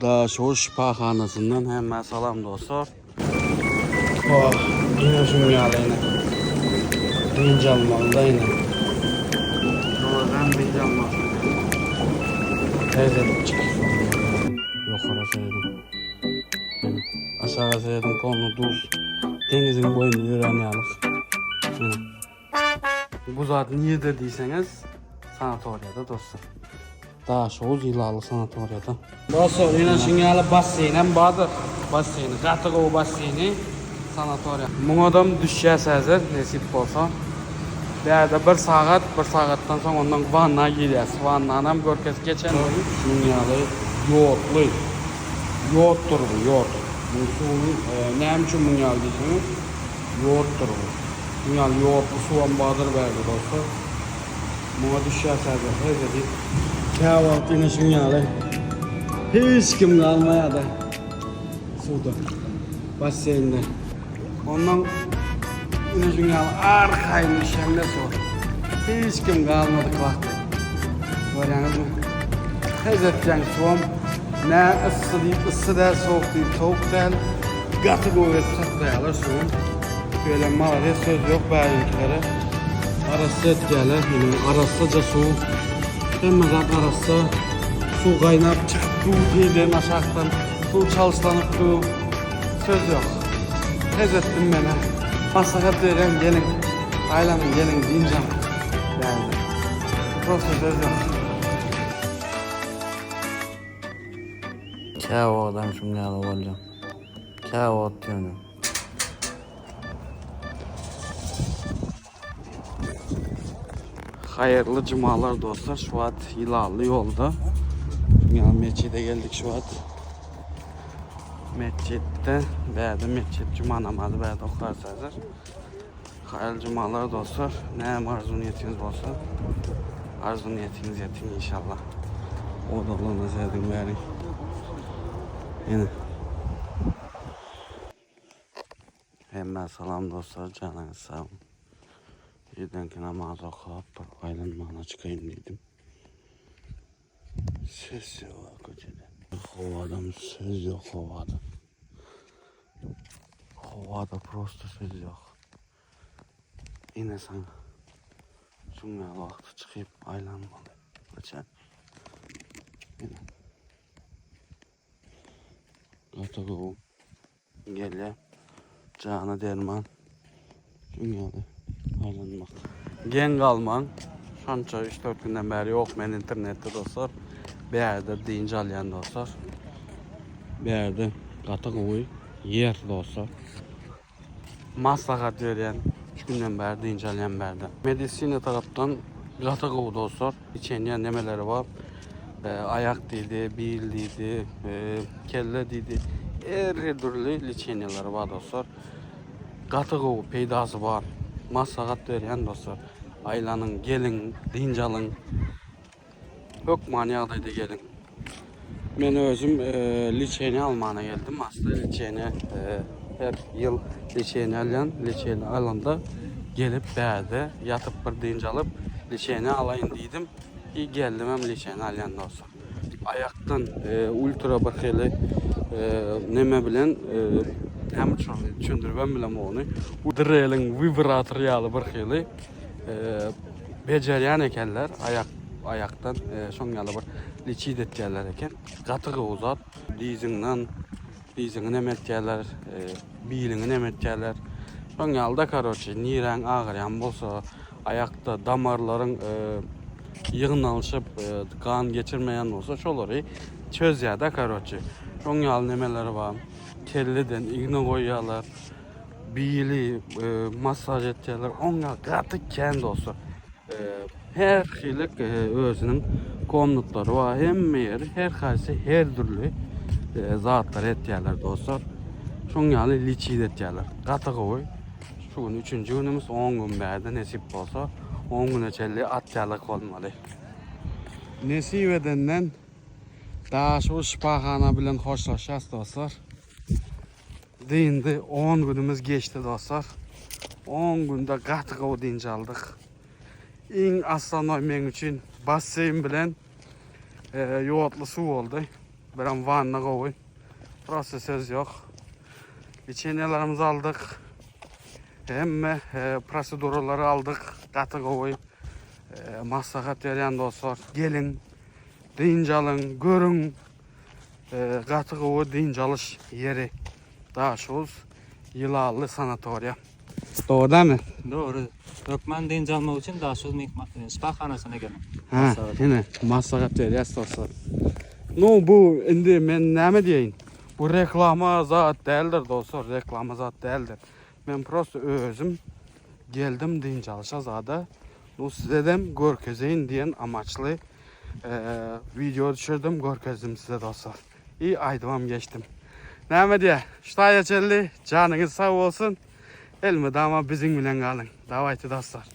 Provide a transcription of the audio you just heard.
Daşoguz şypahanasyndan hemmä salam dostlar. Oh, ine şuň ýaly ine. Dynç almalyda ine. Owadan dynç almak. Tez edip çykyp. Ýokara seredin. Ine, aşaga seredin, polny duz. Deňiziň boýunda ýörän ýaly. Ine. Bu zat nirde diýseňiz, sanatoriýada dostlar. Daşoguz ýylaly sanatoriýada. Dostlar, ine şuň ýaly basseýn hem bardyr. Basseýni, gaty gowy basseýni sanatoriýa. Muňadam düşýäs häzir, nesip bolsa. Bärde bir sagat, bir sagatdan soň ondan wanna girýäs. Wannanam görkezip geçen. Şuň ýaly ýodly. Ýoddur bu, ýod. Muň suwy näme üçin muň ýaly diýseňiz, ýoddur bu. Şuň ýaly ýodly suwam bardyr bärde dostlar. Muňa düşýäs häzir hezil edip. Käwagt ine şuň ýaly hiç kim galmaýar-da suwda, basseýnde. Ondan ine şuň ýaly arkaýyn düşýäňde suwa. Hiç kim galmadyk wagty. Görýäňizmi? Hezil etýäň suwam nä yssy diýip yssy däl, sowuk diýip sowuk däl. Gaty gowy edip saklaýarlar suwy. Şeýle malades söz ýok bärinkilere. Arassa etýärler. Ýöne arassaja suw. Hemme zat arassa. Suw gaýnap çykyp dur diýden aşakdan. Suw çalyşlanyp dur. Söz ýok. Hez etdim menä. Maslahat berýän geliň. Aýlanyň geliň dynç alyň. Bärde. Prosta söz ýok. Käwagtam şuň ýaly bolýar. Käwagt ýöne. Haýyrly jumalar dostlar şu wagt ýylanly ýolda. Ýa metjide geldik şu wagt. Metjitde bäde metjit juma namazy bäde okarys häzir. Haýyrly jumalar dostlar. Näme arzuw niýetiňiz bolsa arzuw niýetiňiz ýetin inşallah. Odaglana serediň bäri. Ýene. Hemmä salam dostlar janyňyz sag. Irdenki namaz okap bir aýlanmana çykaýyn diýdim. Ses ýok köçede. Howadam söz ýok howada. Howada prosto söz ýok. Ine saňa. Şuň ýaly wagty çykyp aýlanmaly. Köçä. Ine. Gaty gowy gelýär. Jana derman. Şuň ýaly aýlanmak. Geň galmaň. Şonça 3-4 günden bäri ýok men internetde dostlar. Bärde dynç alýan dostlar. Bärde gaty gowy ýer dostlar. Maslahat berýän. 3 günden bäri dynç alýan bärde. Medisina tarapdan gaty gowy dostlar. Içenýän nemeleri bar. Aýak diýdi, bil diýdi, kelle diýdi. Her dürli liçeniýalar bar dostlar. Gaty gowy peýdasy bar. Maslahat berýän dostlar. Aýlanyň, geliň, dynç alyň. Hökman ýagdaýda geliň. Men özüm liçeniýa almana geldim. Asly liçeniýa her ýyl liçeniýa alýan. Liçeniýa alanda gelip bärde ýatyp bir dynç alyp liçeniýa alaýyn diýdim. I geldim hem liçeniýa alýan dostlar. Aýakdan ultra bir hili neme bilen näme üçin düşündiribem bilemok ony. Dreliň wibrator ýaly bir hili bejerýän ekenler aýak aýakdan şoň ýaly bir liçit etýärler eken. Gaty gowy zat. Diziňden diziňi neme etýärler, biliňi neme etýärler. Şoň ýaly-da karoçe niräň agyrýan bolsa, aýakda damarlaryň ýygnalyşyp gan geçirmeýän bolsa şolary çözýär-de karoçe. Şoň ýaly nemeleri bar. Kelleden igne goýýarlar. Bili massaž etýärler. Oňa gaty kän dostlar. Her hili özüniň komnatlary bar. Hemme ýeri her haýsy her dürli zatlar etýärler dostlar. Şoň ýaly liçit etýärler. Gaty gowy. Şu gün üçünji günümiz 10 gün bärde nesip bolsa 10 güne çenli at ýalyk bolmaly. Nesip edenden Daşoguz şypahana bilen hoşlaşýas dostlar. Dyndy 10 günümiz geçdi dostlar. 10 günde gaty gowy dynç aldyk. Iň aslanay meň üçin basseýn bilen e, ýodly suw boldy. Birem wanna gowy. Prosta söz ýok. Liçeniýalarymyzy aldyk. Hemme proseduralary aldyk. Gaty gowy. Maslahat berýän dostlar, geliň, dynç alyň, görüň. Gaty gowy dynç alyş ýeri. Daşoguz Ýylanly sanatoriýa. Dogry dälmi? Dogry. Hökman dynç almak üçin Daşoguz myhman şypahanasyna geliň. Ha, ine, maslahat berýäs dostlar. Nu bu indi men näme diýeýin? Bu reklama zat däldir dostlar, reklama zat däldir. Men prosta özüm geldim dynç alyşa zada. Nu sizedem görkezeýin diýen amaçly wideo düşürdim, görkezdim size dostlar. I aýdybam geçdim. Näme diýä? Şu taýa çenli janyňyz sag bolsun. Elmydama biziň bilen galyň. Dawayte dostlar.